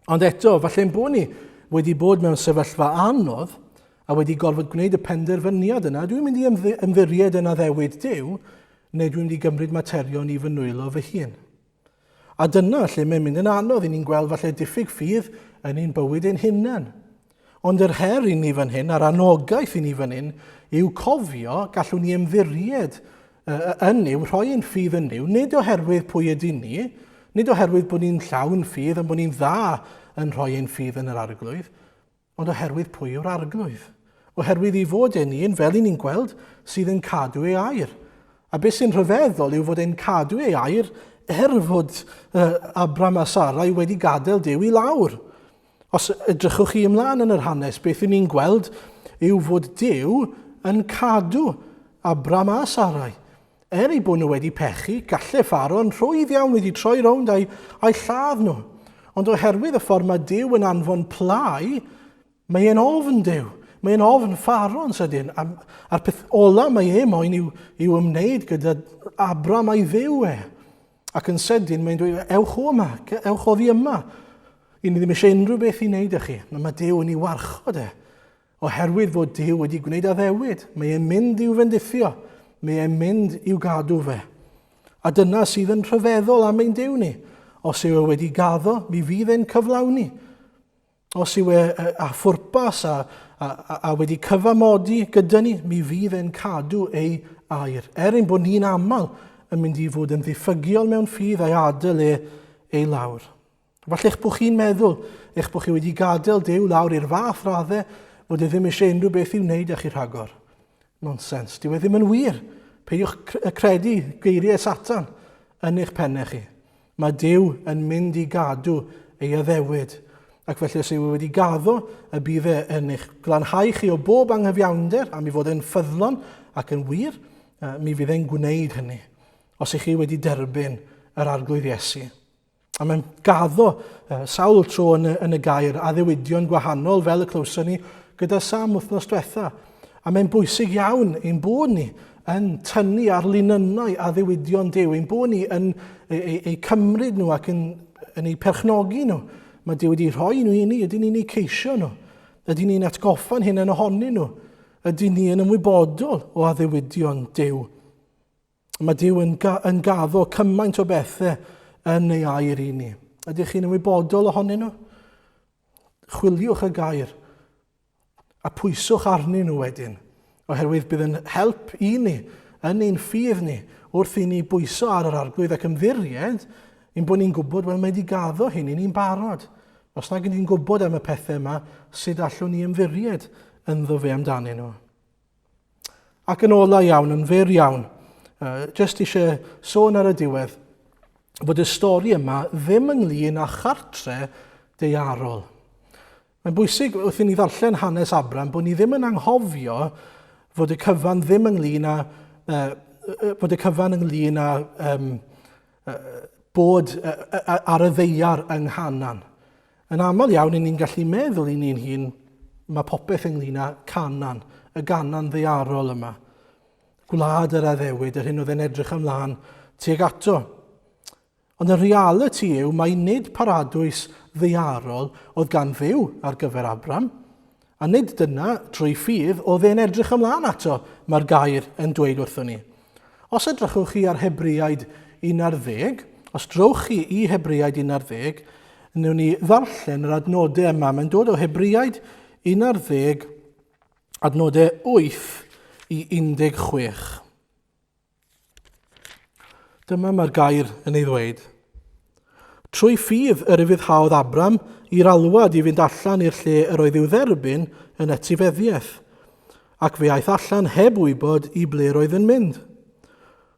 Ond eto, falle'n bod ni wedi bod mewn sefyllfa anodd a wedi gorfod gwneud y penderfyniad yna, dwi'n mynd i ymddiried yn addewid Duw, neu dwi'n mynd i gymryd materion i fy nwylo fy hun. A dyna lle mae'n mynd yn anodd i ni'n gweld falle diffyg ffydd yn ein bywyd ein hunain. Ond yr her i ni fan hyn, a'r anogaeth i ni fan hyn, yw cofio gallwn ni ymddiried yn Nuw, rhoi ein ffydd yn Nuw, nid oherwydd pwy ydyn ni, Nid oherwydd bod ni'n llawn ffydd, ond bod ni'n dda yn rhoi ein ffydd yn yr arglwydd, ond oherwydd pwy yw'r arglwydd. Oherwydd ei fod e'n un, fel i ni'n gweld, sydd yn cadw ei air. A beth sy'n rhyfeddol yw fod e'n cadw ei air er fod uh, Abram a Sarai wedi gadael Duw i lawr. Os edrychwch chi ymlaen yn yr hanes, beth y'n ni'n gweld yw fod Duw yn cadw Abram a Sarai. Er eu bod nhw wedi pechu, gallai Pharaoh yn rhwydd iawn wedi troi rownd a'i, a'i lladd nhw. Ond oherwydd y ffordd mae Duw yn anfon plau, mae e'n ofn Duw. Mae e'n ofn Pharaoh yn sydyn. A, a'r peth ola mae e moyn yw, yw ymwneud gyda Abram a'i Dduw e. Ac yn sydyn mae'n dweud, ewch o yma, ewch oddi yma. I ni ddim eisiau unrhyw beth i wneud â chi. Mae Duw yn ei warchod e. Oherwydd fod Duw wedi gwneud addewid, mae e'n mynd i'w fendithio, mae e'n mynd i'w gadw fe. A dyna sydd yn rhyfeddol am ein Duw ni. Os yw e wedi gaddo, mi fydd e'n cyflawni. Os yw e â phwrpas a, a, a, a wedi cyfamodi gyda ni, mi fydd e'n cadw ei air. Er ein bod ni'n aml yn mynd i fod yn ddiffygiol mewn ffydd a'i adael e ei lawr. Falle eich bod chi'n meddwl eich bod chi wedi gadael Duw lawr i'r fath raddau fod e ddim eisiau unrhyw beth i'w wneud â chi rhagor. Nonsens. Dyw e ddim yn wir. Peidiwch credu geiriau Satan yn eich pennau chi. Mae Duw yn mynd i gadw ei addewid. Ac felly os yw e wedi gaddo y bydd e yn eich glanhau chi o bob anghyfiawnder am ei fod e'n ffyddlon ac yn wir, mi fydd e'n gwneud hynny. Os ych chi wedi derbyn yr Arglwydd Iesu. A mae'n gaddo uh, sawl tro yn y, yn y gair addewidion gwahanol fel y clywson ni gyda Sam wythnos diwetha. A mae'n bwysig iawn ein bod ni yn tynnu ar linynnau addewidion Duw, ein bod ni yn eu, eu, eu cymryd nhw ac yn, yn eu perchnogi nhw. Mae Duw wedi rhoi nhw i ni, ydyn ni'n eu ceisio nhw? Ydyn ni'n atgoffa'n hunain ohonyn nhw? Ydyn ni yn ymwybodol o addewidion Duw? Mae Duw yn, ga yn gaddo cymaint o bethau yn ei air i ni. Ydych chi'n ymwybodol ohonyn nhw? Chwiliwch y gair a pwyswch arnyn nhw wedyn, oherwydd bydd yn help i ni, yn ein ffydd ni, wrth i ni bwyso ar yr arglwydd ac ymddiried, ein bod ni'n gwybod, wel, mae wedi gaddo hyn i ni'n barod. Os nag ydyn ni'n gwybod am y pethau yma, sut allwn ni ymddiried ynddo fe amdanyn nhw? Ac yn ola iawn, yn fyr iawn, uh, jyst eisiau sôn ar y diwedd, fod y stori yma ddim ynglyn â chartre deiarol. Mae'n bwysig wrth i ni ddarllen hanes Abram bod ni ddim yn anghofio fod y cyfan ddim ynglyn â uh, fod y cyfan ynglyn â um, uh, bod uh, ar y ddeiar yng Nghanan. Yn aml iawn, i ni'n gallu meddwl i ni'n hun, mae popeth ynglyn â Canan, y Ganan ddaearol yma. Gwlad yr addewid, yr hyn oedd e'n edrych ymlaen tuag ato. Ond y realiti yw mai nid paradwys ddaearol oedd gan Dduw ar gyfer Abram, a nid dyna, trwy ffydd, oedd e'n edrych ymlaen ato, mae'r gair yn dweud wrthon ni. Os edrychwch chi ar Hebreaid 11, os drowch chi i Hebreaid 11, wnawn ni ddarllen yr adnodau yma. Mae'n dod o Hebreaid 11, adnodau 8 i 16. Dyma mae'r gair yn ei ddweud. Trwy ffydd yr ufuddhaodd Abram i'r alwad i fynd allan i'r lle yr oedd i'w dderbyn yn etifeddiaeth, ac fe aeth allan heb wybod i ble roedd yn mynd.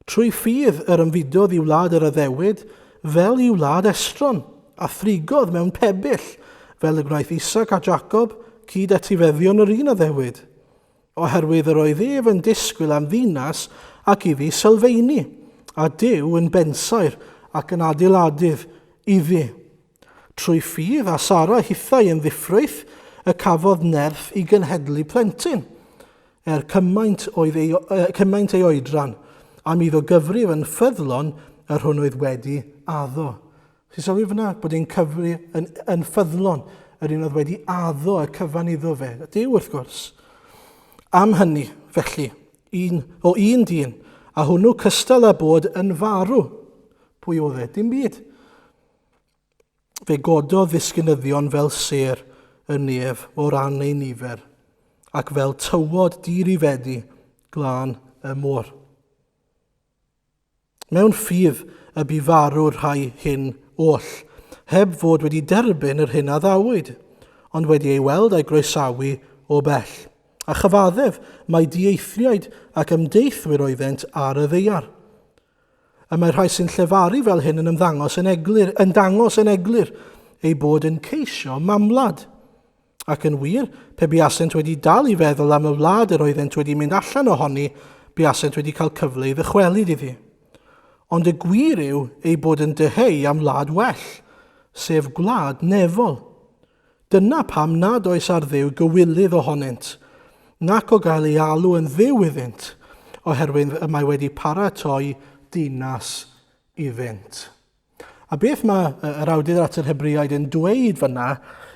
Trwy ffydd yr ymfudodd i wlad yr addewid fel i wlad estron, a thrigodd mewn pebyll, fel y gwnaeth Isaac a Jacob, cyd etifeddion yr un addewid. Oherwydd yr oedd ef yn disgwyl am ddinas ac iddi sylfeini, a Duw yn bensaer ac yn adeiladydd iddi. Trwy ffydd a Sara hithau yn ddiffrwyth y cafodd nerth i genhedlu plentyn, er cymaint, oedd ei, cymaint ei oedran, am iddo gyfrif yn ffyddlon yr hwn oedd wedi addo. Ti'n sylwi fyna bod e'n cyfri yn, yn ffyddlon yr un oedd wedi addo y cyfan iddo fe. Duw wrth gwrs. Am hynny, felly, un, o un dyn, a hwnnw cystal â bod yn farw. Pwy oedd e? Dim byd. Fe gododd ddisgynyddion fel sêr y nef o ran ei nifer, ac fel tywod di-rifedi glân y môr. Mewn ffydd y bu farw'r rhai hyn oll, heb fod wedi derbyn yr hyn a ddawyd, ond wedi ei weld a'i groesawu o bell. A chyfaddef mai dieithriaid ac ymdeithwyr oeddent ar y ddaear. Y mae rhai sy'n llefaru fel hyn yn ymddangos yn eglur, yn dangos yn eglur eu bod yn ceisio mamwlad. Ac yn wir, pe buasent wedi dal i feddwl am y wlad yr oeddent wedi mynd allan ohoni, buasent wedi cael cyfle i ddychwelyd iddi. Ond y gwir yw eu bod yn dyheu am wlad well, sef gwlad nefol. Dyna pam nad oes ar Dduw gywilydd ohonynt, nac o gael ei alw yn Dduw iddynt, oherwydd y mae wedi paratoi dinas iddynt. A beth mae yr awdur at yr Hebreaid yn dweud fyna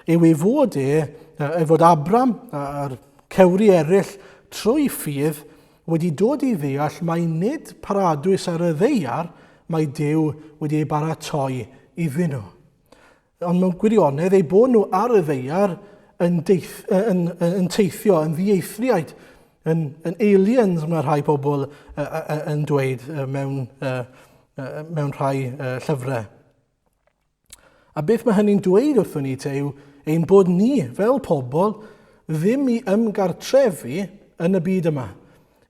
yw ei fod e, ei fod Abram a'r cewri eraill trwy ffydd wedi dod i ddeall mai nid paradwys ar y ddeiar mae Duw wedi ei baratoi iddyn nhw. Ond mewn gwirionedd eu bod nhw ar y ddeiar yn, deith, yn, yn, yn teithio, yn ddieithriaid, yn, yn aliens mae rhai pobl yn dweud mewn, mewn rhai llyfrau. A beth mae hynny'n dweud wrthwn ni te yw ein bod ni fel pobl ddim i ymgartrefu yn y byd yma.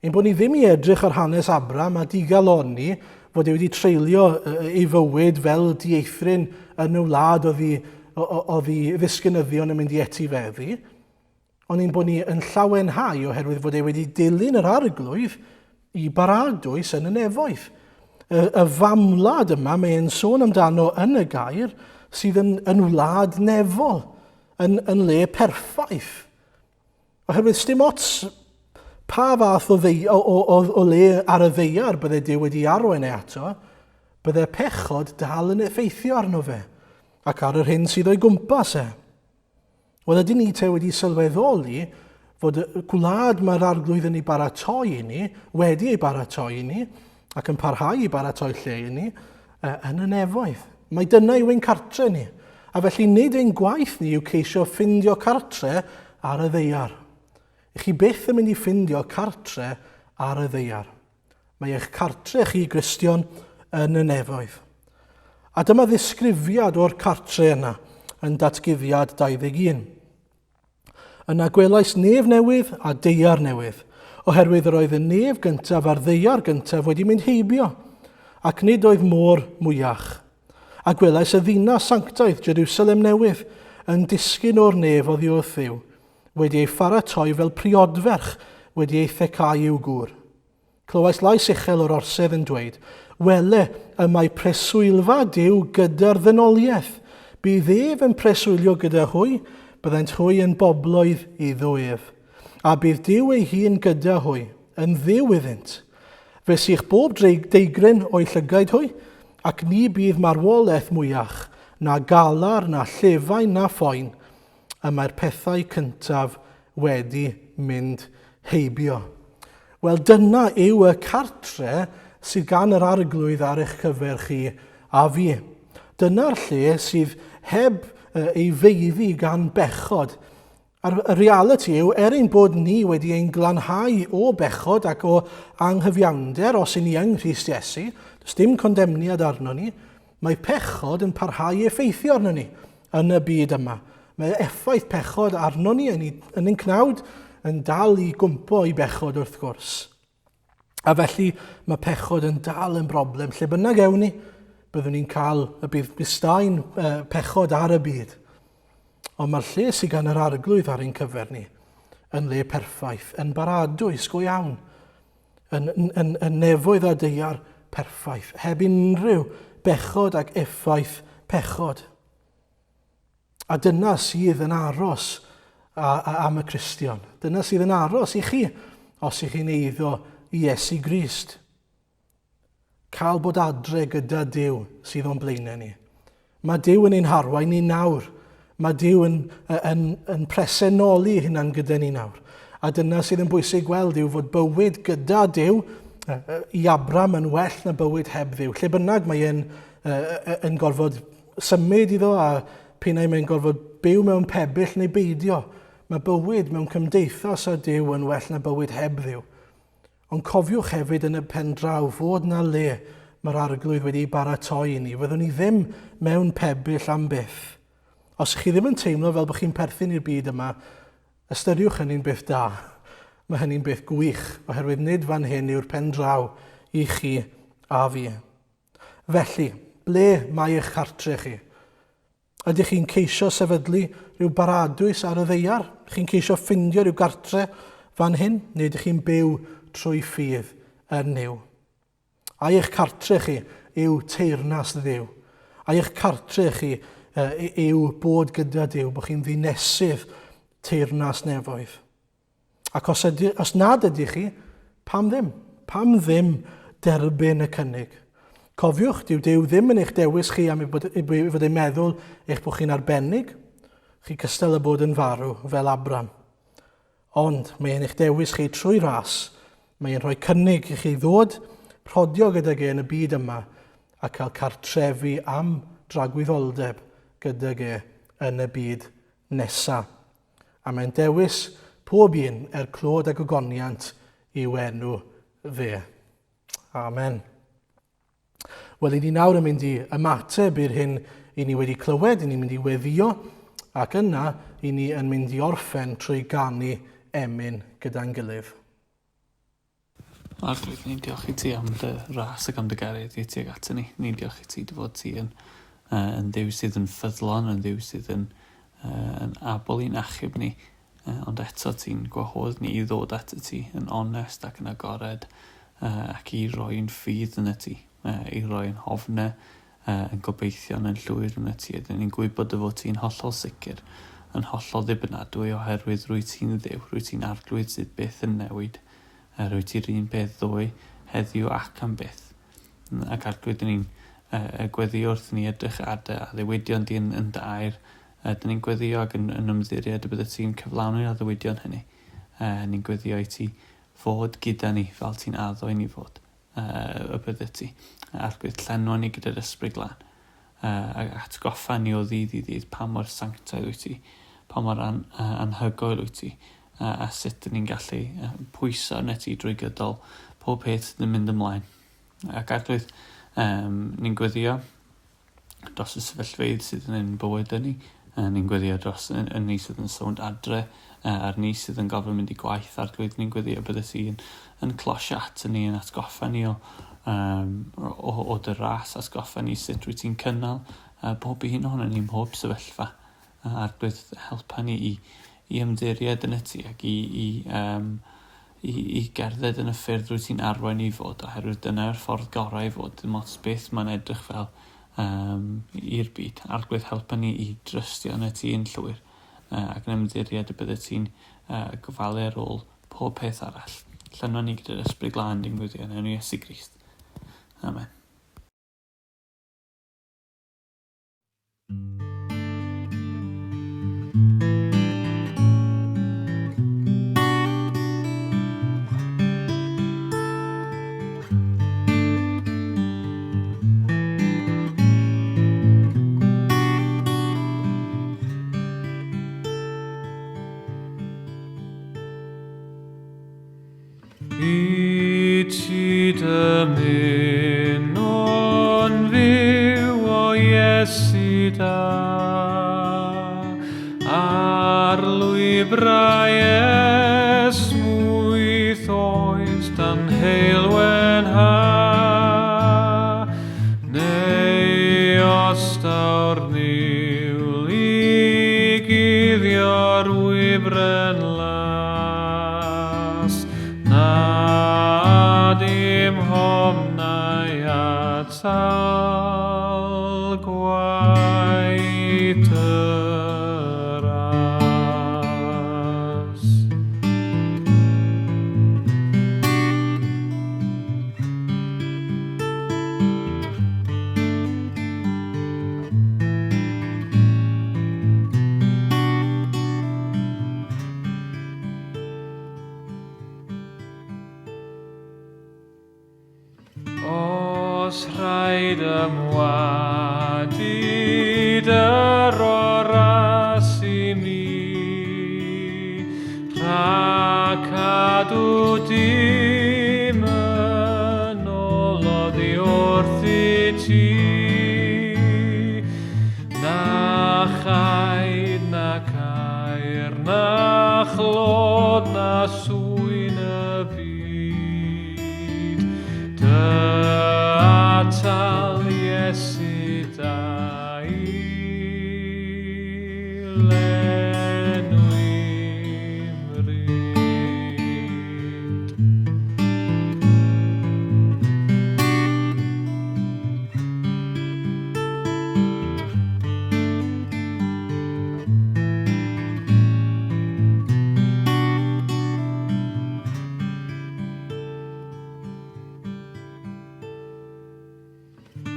Ein bod ni ddim i edrych ar hanes Abram a digalonni fod e wedi treulio ei fywyd fel dieithryn yn y wlad oedd ei, oedd ei ddisgynyddion yn mynd i etifeddu, ond ein bod ni yn llawenhau oherwydd fod e wedi dilyn yr arglwydd i baradwys yn y nefoedd. Y, y famwlad yma mae e'n sôn amdano yn y gair sydd yn, yn wlad nefol, yn, yn le perffaith. Oherwydd sdim ots pa fath o, ddei, o, o, o, o le ar y ddeiar bydde Duw wedi arwain e ato, bydde pechod dal yn effeithio arno fe ac ar yr hyn sydd o'i gwmpas e. Wel, ydyn ni te wedi sylweddoli fod y gwlad mae'r arglwydd yn ei baratoi i ni, wedi ei baratoi i ni, ac yn parhau i baratoi lle i ni, yn y nefoedd. Mae dyna yw ein cartre ni. A felly nid ein gwaith ni yw ceisio ffindio cartre ar y ddeiar. I chi byth yn mynd i ffindio cartre ar y ddeiar. Mae eich cartre chi, Gristion, yn y nefoedd. A dyma ddisgrifiad o'r cartre yna yn Datguddiad 21. Yna gwelais nef newydd a deiar newydd, oherwydd yr oedd y nef gyntaf a'r ddeiar gyntaf wedi mynd heibio, ac nid oedd môr mwyach. A gwelais y ddinas sanctaidd, Jerusalem newydd, yn disgyn o'r nef oddi wrth Dduw, wedi ei pharatoi fel priodferch wedi ei thecau i'w gŵr. Clywais lais uchel o'r orsedd yn dweud, Wele, y mae preswylfa Duw gyda'r ddynoliaeth. Bydd ef yn preswylio gyda hwy, byddent hwy yn bobloedd iddo ef. A bydd Duw ei hun gyda hwy, yn Dduw iddynt. Fe sych bob deigryn o'u llygaid hwy, ac ni bydd marwolaeth mwyach, na galar, na llefain, na phoen, y mae'r pethau cyntaf wedi mynd heibio. Wel, dyna yw y cartre sydd gan yr arglwydd ar eich cyfer chi a fi. Dyna'r lle sydd heb ei feiddi gan bechod. A'r reality yw, er ein bod ni wedi ein glanhau o bechod ac o anghyfiawnder os i ni yng Nghrist Iesu, does dim condemniad arno ni, Mae pechod yn parhau i effeithio arno ni yn y byd yma. Mae effaith pechod arno ni yn, yn ein cnawd yn dal i gwmpo i bechod wrth gwrs. A felly mae pechod yn dal yn broblem. Lle bynnag ewn ni, byddwn ni'n cael y bydd staen pechod ar y byd. Ond mae'r lle sydd gan yr arglwydd ar ein cyfer ni yn le perffaith, yn baradwys go iawn. yn, yn, yn, yn nefoedd a deiar perffaith, heb unrhyw bechod ac effaith pechod. A dyna sydd yn aros a, a, am y Cristion. Dyna sydd yn aros i chi os ych chi'n eiddo i Iesu Grist. Cael bod adre gyda Duw sydd o'n blaenau ni. Mae Duw yn ein harwain ni nawr. Mae Duw yn, yn, yn presenoli hunan gyda ni nawr. A dyna sydd yn bwysig gweld yw fod bywyd gyda Duw i Abram yn well na bywyd heb Dduw. Lle bynnag mae e'n yn gorfod symud iddo a p'un ai mae'n gorfod byw mewn pebyll neu beidio, mae bywyd mewn cymdeithas â Duw yn well na bywyd heb Dduw. Ond cofiwch hefyd yn y pen draw fod na le mae'r arglwydd wedi ei baratoi i ni. Fyddwn ni ddim mewn pebyll am byth. Os ych chi ddim yn teimlo fel bod chi'n perthyn i'r byd yma, ystyriwch hynny'n beth da. Mae hynny'n beth gwych, oherwydd nid fan hyn yw'r pen draw i chi a fi. Felly, ble mae eich cartre chi? Ydych chi'n ceisio sefydlu rhyw baradwys ar y ddeiar? Chi'n ceisio ffindio rhyw gartre fan hyn? Neu ydych chi'n byw trwy ffydd yn Nuw? Ai eich cartre chi yw teyrnas Dduw? Ai eich cartre chi yw bod gyda Duw, bod chi'n ddinesydd teyrnas nefoedd? Ac os, ydy, os nad ydych chi, pam ddim? Pam ddim derbyn y cynnig? Cofiwch, dyw Duw ddim yn eich dewis chi am ei bod, ei fod ei meddwl eich bod chi'n arbennig. Chi cystal y bod yn farw fel Abram. Ond mae e'n eich dewis chi trwy ras. Mae e'n rhoi cynnig i chi ddod rhodio gydag e yn y byd yma a cael cartrefi am dragwyddoldeb gydag e yn y byd nesa. A mae'n dewis pob un er clod a gogoniant i'w enw fe. Amen. Wel, i ni nawr yn mynd i ymateb i'r hyn i ni wedi clywed, i ni'n mynd i weddio, ac yna i ni yn mynd i orffen trwy ganu emyn gyda'n gilydd. Arglwydd, ni'n diolch i ti am dy ras ac am dy gariad i tuag ato ni. Ni'n diolch i ti dy fod ti yn, uh, yn ddiw sydd yn ffyddlon, yn ddiw sydd yn, uh, yn abl i'n achub ni. Uh, ond eto ti'n gwahodd ni i ddod at y ti yn onest ac yn agored uh, ac i roi'n ffydd yn y ti, uh, i roi'n hofne uh, yn gobeithio'n yn llwyr yn y ti. Ydyn ni'n gwybod dy fod ti'n hollol sicr, yn hollol ddibynadwy oherwydd rwy ti'n ddiw, rwy ti'n arglwydd sydd byth yn newid, uh, rwy ti'r un peth ddoe, heddiw ac am byth. Ac arglwydd, dyn ni'n uh, gweddio wrth ni edrych ar dy addewidion di yn, yn dy air, Dyn ni'n gweddio ac yn, yn ymddiried y byddet ti'n cyflawni'r addewidion hynny. Ni'n gweddio i ti fod gyda ni fel ti'n addo i ni fod. Y byddet ti. Arglwydd, llenwa ni gyda'r ysbryd glân. Uh, atgoffa ni o ddydd i ddydd pa mor sanctaidd wyt ti, pa mor an, uh, anhygoel wyt ti, uh, a sut dyn ni'n gallu uh, pwyso arnat ti drwy gydol pob peth sydd yn mynd ymlaen. Ac arglwydd, um, ni'n gweddio dros y sefyllfeydd sydd yn ein bywydau ni. Ni'n gweddio dros y, y ni sydd yn sownd adre, a'r ni sydd yn gofyn mynd i gwaith arglwydd. Ni'n gweddio bydde ti yn, yn closio at ni, yn atgoffa ni o, um, o, o dy ras, atgoffa ni sut wyt ti'n cynnal uh, bob un ohono ni mhob sefyllfa. Arglwydd, helpa ni i, i ymddiried yn y ti ac i, i, um, i, i gerdded yn y ffyrdd rwyt ti'n arwain i fod, oherwydd dyna'r ffordd gorau i fod, dim ots beth mae'n edrych fel um, i'r byd. Arglwydd, helpa ni i drystio yn y ti yn llwyr uh, ac yn ymddiried y bydde ti'n uh, gofalu ar ôl pob peth arall. Llenwa ni gyda'r ysbryd glân di'n gwyddio yn enw Iesu Grist. Amen. I ti dymuno'n fyw o Iesu da, ar lwybrau esmwyth oes dan heulwen ha, neu os daw'r niwl i guddio'r wybren las, Na dim homnau atal gwaith y ras. Os rhaid ymwadu dy roras i mi, rhag cadw dim yn ôl oddi wrth rhodd na swyn y byd. Dy atal Iesu da i lenwi mryd.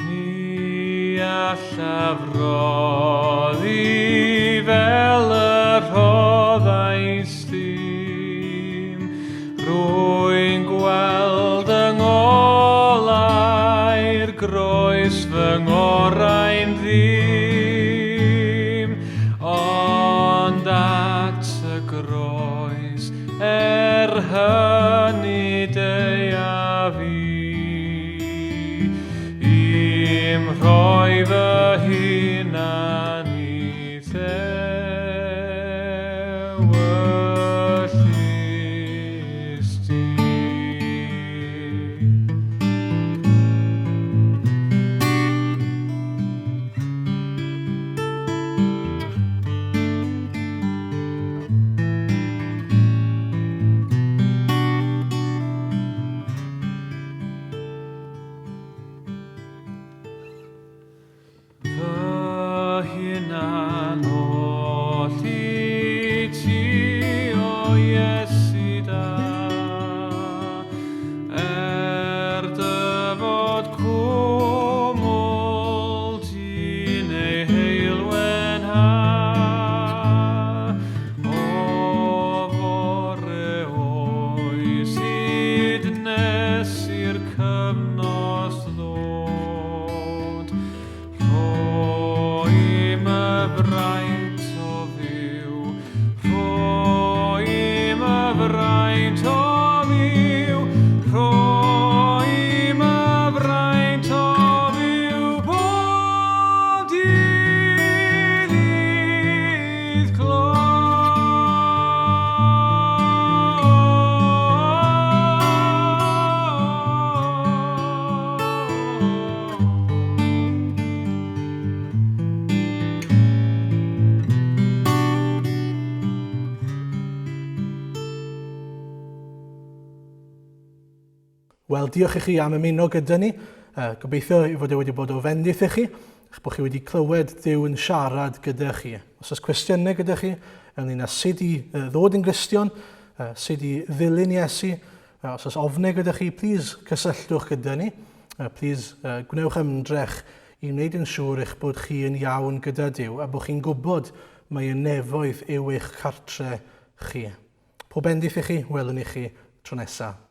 Ni allaf roddi fel y rhoddais dim. Rwy'n gweld yng ngolau'r groes fy ngorau'n ddim, ond at y groes er hynny deuaf i, i'm rhoi fy hunan i Ewyllys di. Fy hunan oll i ti, o Iesu da, er dy fod cwmwl ti'n ei heulwen ha, o fore oes hyd nes i'r cyfnos ddod. Rhoi my fraint o fyw, rhoi my fraint o fyw, rhoi my fraint o fyw bob dydd i'th glod. Wel, diolch i chi am ymuno gyda ni. Gobeithio ei fod e wedi bod o fendith i chi, eich bod chi wedi clywed Duw yn siarad gyda chi. Os oes cwestiynau gyda chi ynglyn â sut i ddod yn Gristion, sut i ddilyn Iesu, Os oes ofnau gyda chi, plîs cysylltwch gyda ni. Plîs gwnewch ymdrech i wneud yn siŵr eich bod chi yn iawn gyda Duw a bod chi'n gwybod mai y nefoedd yw eich cartre chi. Pob bendith i chi, welwn i chi tro nesaf.